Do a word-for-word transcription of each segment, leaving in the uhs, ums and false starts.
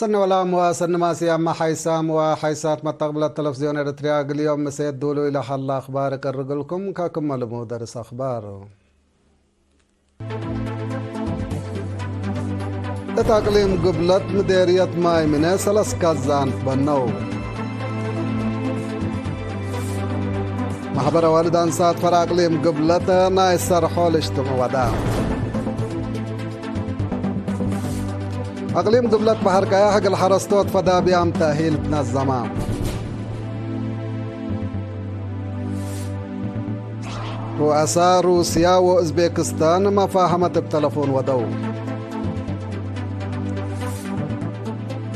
ሰኒ ወላም ወሰኒ ማስያማ ሓይሳም ወሓይሳት መተቅብለት ተለፍዝዮን ኤረትርያ፣ እግል ዮም ምሴት ዱሉይ ለሀላ አኽባር እቀርግልኩም። ከክመ ልሙድ ርእስ አኽባር። እት አቅሊም ግብለት ምዴርየት ማይ ምነ ሰለስ ካዛን በነው። ማሕበር አዋልድ አንሳት ፈር አቅሊም ግብለት ናይ ሰርሖ ልጅትምዕ ወዳ። አቅሊም ግብለት በሐር ቀያሕ እግል ሐረስቶት ፈዳብያም ተእሂል ትነዘመ። ሩአሳ ሩስያ ወኡዝቤክስታን መፋሀመት እብ ተለፎን ወደው።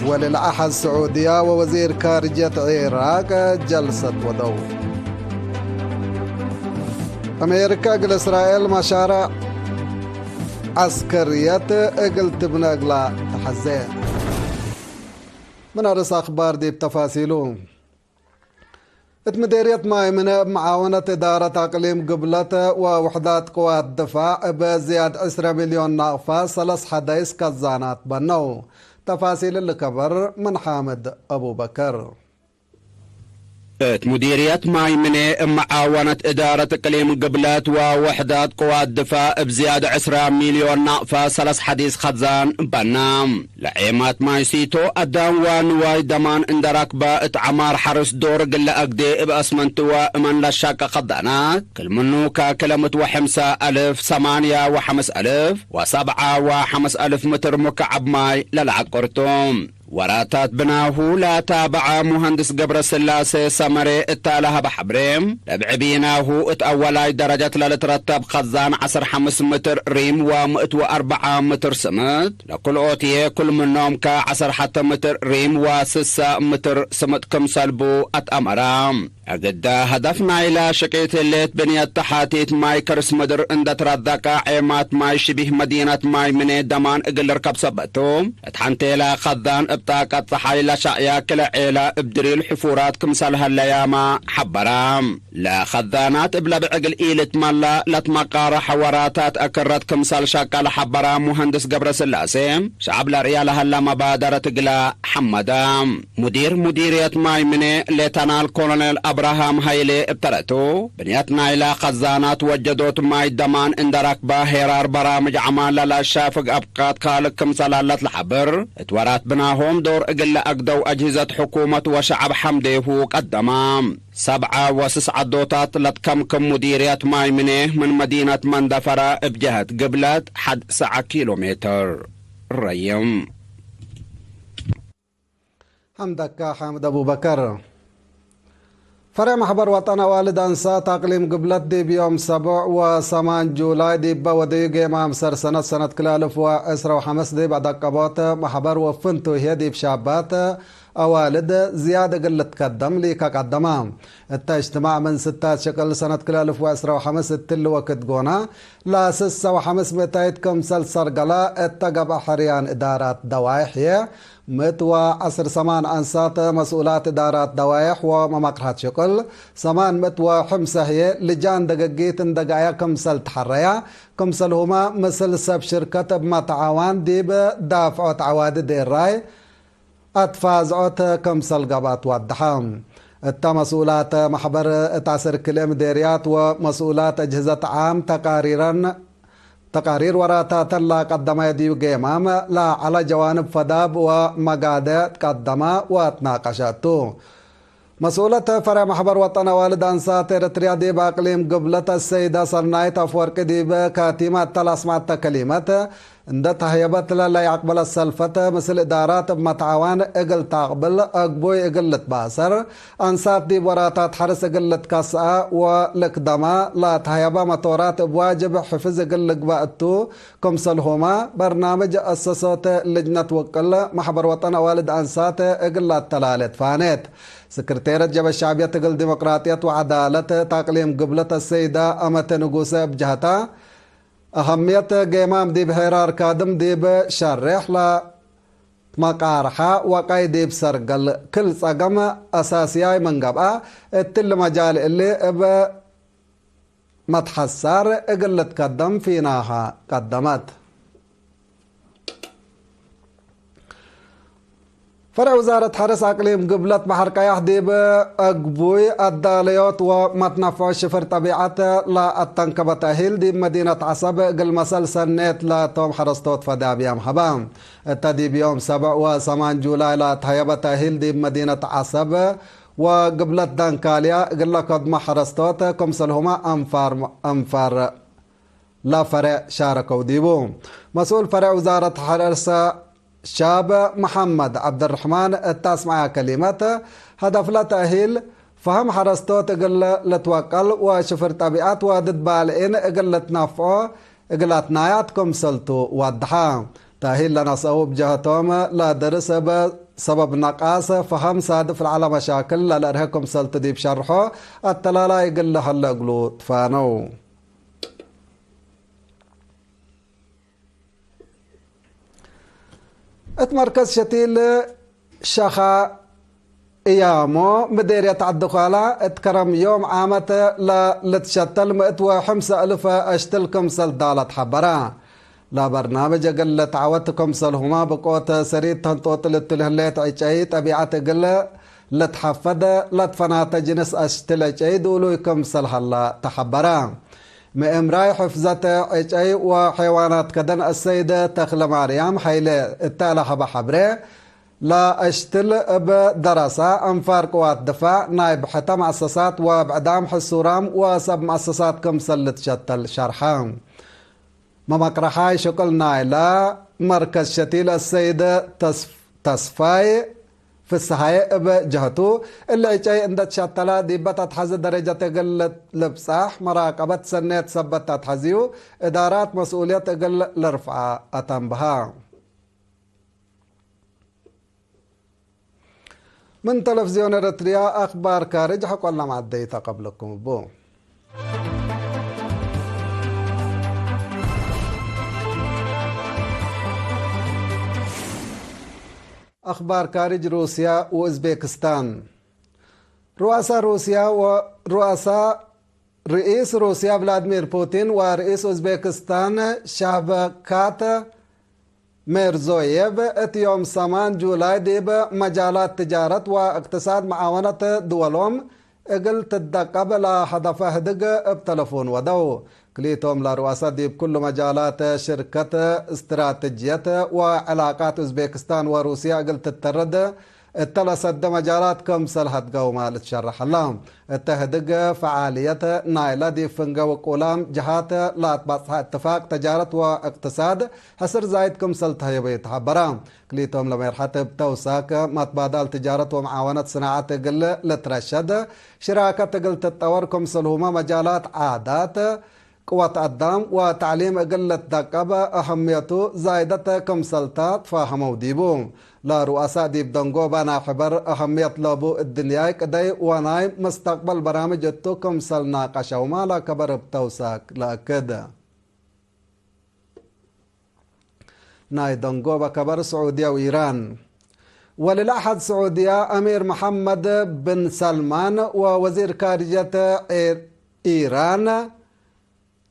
ወልልአሐዝ ስዑድያ ወወዚር ካርጅየት ዒራቅ ጀልሰት ወደው። አሜሪካ እግል እስራኤል መሻርዕ ዐስከርየት እግል ትብነ እግላ ተሐዜ። ምን አርእስ አኽባር ዲብ ተፋሲሉ። እት ምዴርየት ማይ ምነ እብ መዓወነት እዳረት አቅሊም ግብለት ወውሕዳት ቅዋት ድፋዕ እብ ዝያድ ዕስረ ሚልዮን ናቅፋ ሰለስ ሐዳይስ ከዛናት በነው። ተፋሲል እሊ ከበር ምን ሓምድ አቡበከር። እት ሙዲርየት ማይ ምኔ እብ መዓወነት እዳረት እቅሊም ግብለት ወወሕዳት ቅዋት ድፋዕ እብ ዝያድ ዕስረ ሚልዮን ናቅፋ ሰለስ ሐዲስ ከዛን በና። ለዔማት ማይ ሲቶ አዳን ወንዋይ ደማን እንደ ረክበ እት ዐማር ሐርስ ዶር እግል ለአግዴ እብ አስመንት ወእመን ለሻቀ ከዛናት ክል ምኑ ከክለ ምእት ወሐምሰ አልፍ ሰማንያ ወሐምስ አልፍ ወሰብዓ ወሐምስ አልፍ ምትር ሙከዐብ ማይ ለለዐቅርቱ። ወራታት ብናሁ ለታበዐ ሙሀንድስ ገብረስላሴ ሰመሬ እተ ለሀበ ሐብሬ፣ ለብዕቢናሁ እት አወላይ ደረጀት ለልትረተብ ከዛን ዐስር ሐምስ ምትር ሪም ወምእት ወአርበዓ ምትር ስምጥ ለክልኦትዬ፣ ክል ምኖም ከዐስር ሐተ ምትር ሪም ወስሰ ምትር ስምጥ ክምሰል ቡ አትአመረ። እግደ፣ ሀደፍ ናይለ ሽቂት ህሌት ብንየት ተሓቲት ማይ ከርስ ምድር እንደ ትረደቀ፣ ዔማት ማይ ሽቢህ መዲነት ማይ ምኔ ደማን እግል ልርከብ ሰበት ቱ። እት ሐንቴለ ከዛን እብ ጣቀት ጸሓይ ለሸዕየ ክለ ዔለ እብ ድሪል ሕፉራት ክምሰል ሀለያመ ሐበረ። ለከዛናት እብ ለብዕግል ኢልትመላ ለትመቃረሐ ወራታት አክረት ክምሰል ሸቀ ለሐበረ ሙሀንድስ ገብረስላሴ፣ ሸዐብ ለርእያ ለሀለ መባደረት እግለ ሐመደ። ሙዲር ሙዲርየት ማይ ምኔ ሌተናል ኮሎኔል አብርሃም ሀይሌ እብ ተረቱ፣ ብንየት ናይለ ከዛናት ወጀዶት ማይ ደማን እንደ ረክበ፣ ሄራር በራምጅ ዐማን ለለሻፍግ አብቃት ካልቅ ክምሰል ሀለት ለሐብር፣ እት ወራት ብናሆም ዶር እግል ለአግደው አጅህዘት ሕኩመት ወሸዐብ ሐምዴሁ ቀደመ። ሰብዐ ወስስ ዐዶታት ለትከምክም ሙዲርየት ማይ ምኔ፣ ምን መዲነት መንደፈረ እብ ጀህት ግብለት ሐድ ሰዐ ኪሎ ሜትር ረይም። ሐምደካ ሓምድ አቡበከር። ፈሬዕ መሕበር ወጠን አዋልድ አንሳት አቅሊም ግብለት ዲብ ዮም ሰቡዕ ወሰማን ጁላይ ዲበ ወደዩ ጌማም ሰር ሰነት ሰነት ክልኤ አልፍ ወዕስረ ወሐምስ ዲብ አደቀቦት መሕበር ወፍንቱ ህዬ ዲብ ሻባት አዋልድ ዝያድ እግል ልትከደም ሊከ ቀደመ። እተ እጅትማዕ ምን ስታት ሽቅል ሰነት ክልኤ አልፍ ወዕስረ ወሐምስ እትሊ ወክድ ጎነ፣ ለስሰ ወሐምስ ምእታይት ክምሰል ሰርገለ እተ ገብአ ሕርያን እዳራት ደዋይሕ ህዬ፣ ምእት ወዐስር ሰማን አንሳት መስኡላት እዳራት ደዋይሕ ወመመቅርሀት ሽቅል፣ ሰማን ምእት ወሐምሰ ህዬ ልጃን ደገጊት እንደ ገአየ ክምሰል ተሐረየ፣ ክምሰልሁመ ምስል ሰብ ሽርከት እብ መተዓዋን ዲብ ዳፍዖት ዐዋዲ ዴራይ፣ አትፋዝዖት ክምሰል ገብአት ወደሐ። እተ መስኡላት መሕበር እት ዐስር ክልኤ ምዴርያት ወመስኡላት አጅህዘት ዓም ተቃሪረን፣ ተቃሪር ወራታተን ለቀደመ ዲብ ጌማም ለዐለ ጀዋንብ ፈዳብ ወመጋደ ትቀደመ ወትናቀሸ ቱ። መስኡለት ፈሬዕ መሕበር ወጠን አዋልድ አንሳት ኤረትርያ ዲብ አቅሊም ግብለት አሰይደ ሰናይት አፍወርቂ ዲብ ካቲመት ለአስመዐተ ከሊመት እንዴ ተህየበት ለለይአቅበለት ሰልፈት ምስል እዳራት እብ መትዓዋን እግል ተአቅብል፣ አግቡይ እግል ልትባሰር፣ አንሳት ዲብ ወራታት ሐርስ እግል ልትከስአ ወልክደማ ለተህየበ መቶራት እብ ዋጅብ ሕፍዝ እግል ልግበእ እቱ፣ ክምሰልሁመ በርናምጅ አሰሶት ልጅነት ውቅል መሕበር ወጠን አዋልድ አንሳት እግል ለአተላሌ ትፋኔት። ስክርቴረት ጀበ ሸዕብየት እግል ዲሞቅራጥየት ወዐዳለት እት አቅሊም ግብለት አሰይደ አመተ ንጉሰ እብ ጀህታ፣ አሀምየት ጌማም ዲብ ሄራር ካድም ዲብ ሸሬሕ ለትመቃርሐ ወቀይ ዲብ ሰርገል ክል ጸገም አሳስያይ ምን ገብአ፣ እትሊ መጃል እሊ እብ መትሐሳር እግል ልትከደም ፊናሃ ቀደመት። ፈርዕ ውዛረት ሐርስ አቅሊም ግብለት በሐር ቀያሕ ዲብ አግቡይ አዳለዮት ወመትነፍዖ ሽፍር ጠቢዐት ለአተንከበ ተእሂል ዲብ መዲነት ዐሰብ እግል መሰል ሰኔት ለቶም ሐረስቶት ፈዳብያም ሀበ። እተ ዲብ ዮም ሰብዕ ወሰማን ጁላይ ለአትሀየበ ተእሂል ዲብ መዲነት ዐሰብ ወግብለት ዳንካልያ እግለ ከድሞ ሐረስቶት ክምሰልሁመ አንፋር፣ አንፋር ለፈሬዕ ሻረከው ዲቡ። መስኡል ፈሬዕ ውዛረት ሐርስ ሻብ መሐመድ ዐብደርሕማን እት አስመዐ ከሊመት፣ ሀደፍለ ተእሂል ፈሀም ሐረስቶት እግል ልትወቀል ወሽፍር ጠቢዐት ወድድ ባልዒን እግል ልትነፍዖ እግል አትናያት ክምሰልቱ ወድሐ። ተእሂል ለነስአው እብ ጀህቶም ለደርስ እብ ሰበብ ነቃስ ፈሀም ሳድፍ ለዐለ መሻክል ለልአርሄ ክምሰልቱ ዲብ ሸርሖ፣ አተላላይ እግል ለሀለ እግሉ ትፋነው። እት መርከዝ ሸቲል ሸኻ እያሞ ምዴርየት ዐዲ ኳላ እት ከረም ዮም ዓመት ለልትሸተል ምእት ወሐምሰ እልፍ አሽትል ክምሰል ዳለት ሐበረ። ለበርናምጅ እግል ልትዐወት ክምሰልሁመ ብቆት ሰሪት ተንጦጥ ልትልህሌት ዕጨይ ጠቢዐት እግል ልትሐፈድ ለትፈናተ ጅንስ አሽትል ዕጨይ ዱሉይ ክምሰል ሀላ ተሐበረ። ምእምራይ ሕፍዘት ዕጨይ ወሐይዋናት ከደን አሰይድ ተክለማርያም ሐይለ እተ ለሀበ ሐብሬ፣ ለአሽትል እብ ደረሳ፣ አንፋር ቅዋት ድፋዕ፣ ናይ ብሐተ መአሰሳት ወብዕዳም ሕሱራም ወሰብ መአሰሳት ክምሰል ልትሸተል ሸርሐ። መመቅረሓይ ሽቅል ናይለ መርከዝ ሸቲል አሰይድ ተስ-፣ ተስፋይ ፍስሃየ እብ ጀህቱ፣ እሊ ዕጨይ እንደ ትሸተለ ዲበ ተትሐዚ ደረጀት እግል ልብጻሕ መራቀበት ሰኔት ሰበት ተትሐዝዩ፣ እዳራት መስኡልየት እግል ልርፍዐ አተንብሀ። ምን ተለፍዝዮን ኤረትርያ አክባር ካርጅ ሐቆለ መዐደይ ተቀብለኩም እቡ። አክባር ካርጅ ሩስያ ወኡዝቤክስታን። ሩአሳ ሩስያ ወ-፣ ሩአሳ ርኢስ ሩስያ ቭላድሚር ፑቲን ወርኢስ ኡዝቤክስታን ሻቭካት ሜርዞዬቭ እት ዮም ሰማን ጁላይ ዲብ መጃላት ትጃረት ወእቅትሳድ መዓወነት ድወሎም እግል ትደቀብ ለሀደፈ ህድግ እብ ተለፎን ወደው። ክልኢቶም ለሩአሳ ዲብ ኩሉ መጃላት ሽርከት፣ እስትራትጅየት ወዕላቃት ኡዝቤክስታን ወሩስያ እግል ትተረድ እተ ለሰደ መጃላት ክምሰል ሀድገውመ ልትሸረሕ ሀላ። እተ ህድግ ፈዓልየት ናይለ ዲብ ፍንገ ውቁላም ጀሃት ለአትባጽሐ እትፋቅ ተጃረት ወእቅትሳድ ሕስር ዛይድ ክምሰል ተህየቡ ይትሐበረ። ክልኢቶም ለሜርሐት እብ ተውሳክ መትባዳል ትጃረት ወመዓወነት ስናዐት እግል ልትረሸድ፣ ሽራከት እግል ትጠወር ክምሰልሁመ መጃላት ዓዳት፣ ቅወት አዳም ወተዕሊም እግል ልትደቀብ አሀምየቱ ዛይደት ክምሰልታ ትፋሀመው ዲቡ። ለሩአሳ ዲብ ደንጎበ ናይ ሕበር አሀምየት ለቡ እድንያይ ቅደይ ወናይ መስተቅበል በራምጅ እቱ ክምሰል ናቀሸውመ ለከበር እብ ተውሳክ ለአክድ። ናይ ደንጎበ ከበር፣ ስዑድየ ወኢራን። ወልል አሐድ ስዑድየ አሚር መሐመድ ብን ሰልማን ወወዚር ካርጀት ዒር-፣ ኢራን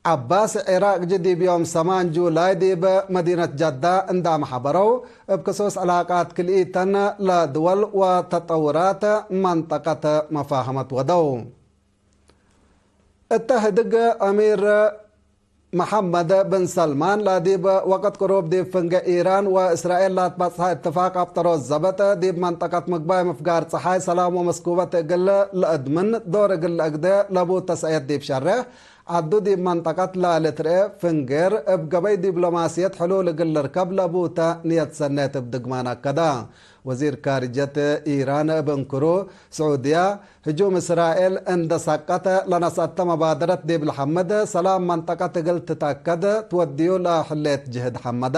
ዐባስ ዒራቅጂ ዲብ ዮም ሰማን ጁላይ ዲብ መዲነት ጀዳ እንዳመ ሐበረው፣ እብ ክሱስ ዕላቃት ክልኢተን ለድወል ወተጠውራት መንጠቀት መፋህመት ወደው። እተ ህድግ አሚር መሐመድ ብን ሰልማን ለዲብ ወቅት ቅሩብ ዲብ ፍንገ ኢራን ወእስራኤል ለአትበጽሐ እትፋቅ አብጠሮት ዘበጥ፣ ዲብ መንጠቀት ምግባይ ምፍጋር ጸሓይ ሰላም ወመስኩበት እግል ለአድምን ዶር እግል ለአግደ ለቡ ተስእየት ዲብ ሸሬሕ ዐዱ ዲብ መንጠቀት ለልትርኤ ፍንጌር እብ ገበይ ዲብሎማስየት ሕሉል እግል ልርከብ ለቡተ ንየት ሰኔት እብ ድግማን አከዳ። ወዚር ካርጀት ኢራን እብ እንክሩ፣ ስዑድያ ህጁም እስራኤል እንደ ሰቀተ ለነስአተ መባደረት ዲብ ለሐምድ ሰላም መንጠቀት እግል ትትአከድ ትወድዩ ለህሌት ጅህድ ሐመዳ።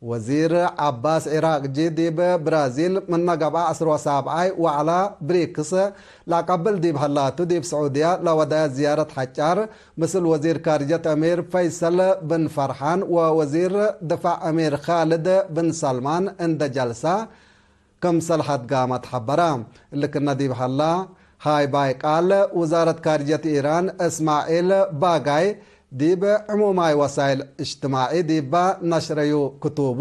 ወዚር ዐባስ ዒራቅጂ ዲብ ብራዚል ምነ ገብአ ዐስር ወሳብዓይ ወዐላ ብሪክስ ለአቀብል ዲብ ሀላቱ፣ ዲብ ስዑድያ ለወደየ ዝያረት ሐጫር፣ ምስል ወዚር ካርጀት አሚር ፈይሰል ብን ፈርሓን ወወዚር ድፋዕ አሚር ካልድ ብን ሰልማን እንደ ጀልሳ፣ ክምሰል ሐድጋመ ተሐበረ። እሊ ክነ ዲብ ሀላ፣ ሃይ ባይ ቃል ውዛረት ካርጀት ኢራን እስማዒል ባጋይ ዲብ ዕሙማይ ወሳይል እጅትማዒ ዲባ ነሽረዩ ክቱቡ፣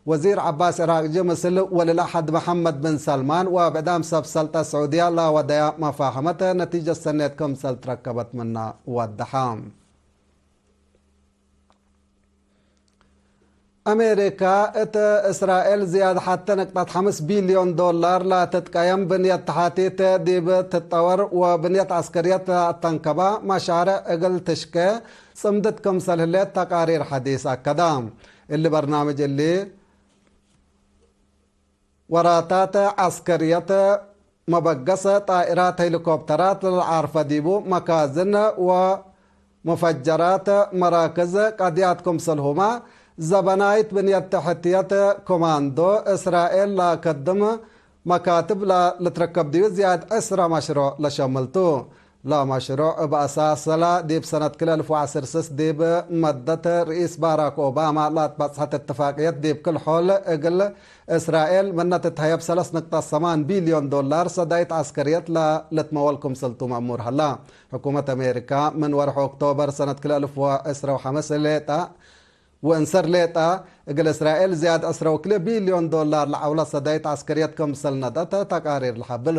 ወዚር ዐባስ ዕራቅጂ ምስል ወልላ ሐድ መሐመድ ብን ሰልማን ወብዕዳም ሰብ ሰልጠ ስዑድያ ለወደያ መፋህመት ነቲጀት ሰኔት ክምሰል ትረከበት ምነ ወደሐ። አሜሪካ እት እስራኤል ዝያድ ሐቴ ነቅጠት ሐምስ ቢልዮን ዶላር ለትትቀየም ብንየት ተሓቲት ዲብ ትጠወር ወብንየት ዐስከርየት ለአተንከባ መሻርዕ እግል ትሽቄ ጽምድት ክምሰል ህሌት ተቃሪር ሐዲስ አከዳ። እሊ በርናምጅ እሊ ወራታት ዐስከርየት፣ መበገስ ጣኢራት፣ ሄሊኮፕተራት ለልዓርፈ ዲቡ፣ መካዝን ወመፈጀራት፣ መራክዝ ቀድያት ክምሰልሁመ፣ ዘበናይት ብንየት ተሕትየት ኮማንዶ እስራኤል ለከድም መካትብ ለልትረከብ ዲብ ዝያድ ዕስረ መሽሮዕ ለሸምል ቱ። ለመሽሮዕ እብ አሳሰላ ዲብ ሰነት ክልኤ አልፍ ወዐስር ስስ ዲብ መደት ርኢስ ባራክ ኦባማ ለአትበጽሐት እትፋቅየት ዲብ ክል ሖል እግል እስራኤል ምነ ትትሀየብ ሰለስ ንቅጠት ሰማን ቢልዮን ዶላር ሰዳይት ዐስከርየት ለልትመወል ክምሰልቱ መእሙር ሀላ። ሕኩመት አሜሪካ ምን ወርሕ ኦክቶበር ሰነት ክልኤ አልፍ ወዕስረ ወሐምስ ሌጠ ወእንሰር ሌጠ፣ እግል እስራኤል ዝያድ ዕስረ ወክልኤ ቢልዮን ዶላር ለዐውላ ሰዳይት ዐስከርየት ክምሰል ነደተ ተቃሪር ለሐብር።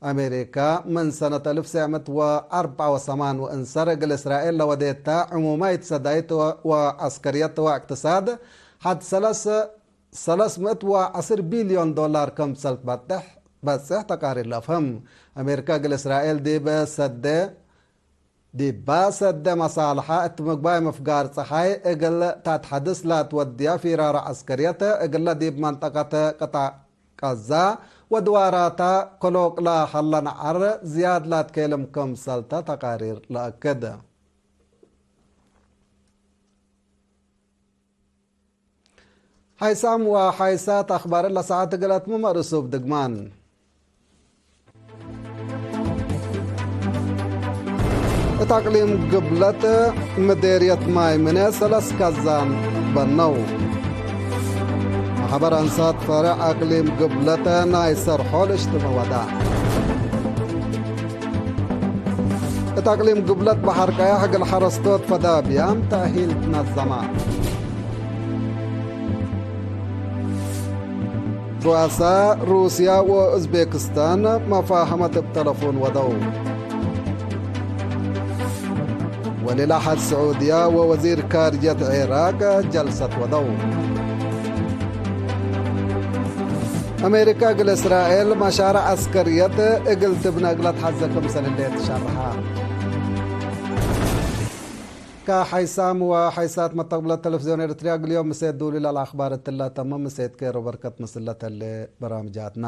አሜሪካ ምን ሰነት አልፍ ትሰዕ ምእት ወአርበዕ ወሰማን ወእንሰር እግል እስራኤል ለወዴተ ዕሙማይት ሰዳይት ወዐስከርየት ወእቅትሳድ ሐድ ሰለስ፣ ሰለስ ምእት ወዐስር ቢልዮን ዶላር ክምሰል ትበጽሕ ተቃሪር ለአፍህም። አሜሪካ እግል እስራኤል ዲብ ሰዴ ዲባ ሰደ መሳልሐ እት ምግባይ ምፍጋር ጸሓይ እግል ታትሐድስ ላትወድያ ፊራረ ዐስከርየት እግለ ዲብ መንጠቀት ቅጣዕ ቀዛ ወድዋራታ ክሎቅ ለሀለ ነዐር ዝያድ ላትኬልም ክምሰልተ ተቃሪር ለአክድ። ሐይሳም ወሐይሳት አኽባር ለሰዓት እግል አትምም አርእሱብ ድግማን። እት አቅሊም ግብለት ምዴርየት ማይ ምነ ሰለስ ከዛን በነው። ማሕበር አንሳት ፈርዕ አቅሊም ግብለት ናይ ሰርሖ ልእጅትመ ወዳ። እት አቅሊም ግብለት በሐር ቀያሕ እግል ሐረስቶት ፈዳብያም ተእሂል ትነዘመ። ሩአሳ ሩስያ ወኡዝቤክስታን መፋህመት እብ ተለፎን ወደው። ወሌላ ሐድ ስዑድያ ወወዚር ካርጅየት ዒራቅ ጀልሰት ወደው። አሜሪካ እግል እስራኤል መሻርዕ ዐስከርየት እግል ትብነ እግለ ተሐዜ ክምሰል ህሌት ሸርሐ። ከሐይሳም ወሐይሳት መተቅብለት ተለፍዝዮን ኤረትርያ እግል ዮም ምሴት ዱሊ ለልአኽባር እትለ ተምም ምሴት ኬሮ በርከት ምስለ ተሌ በራምጃትና።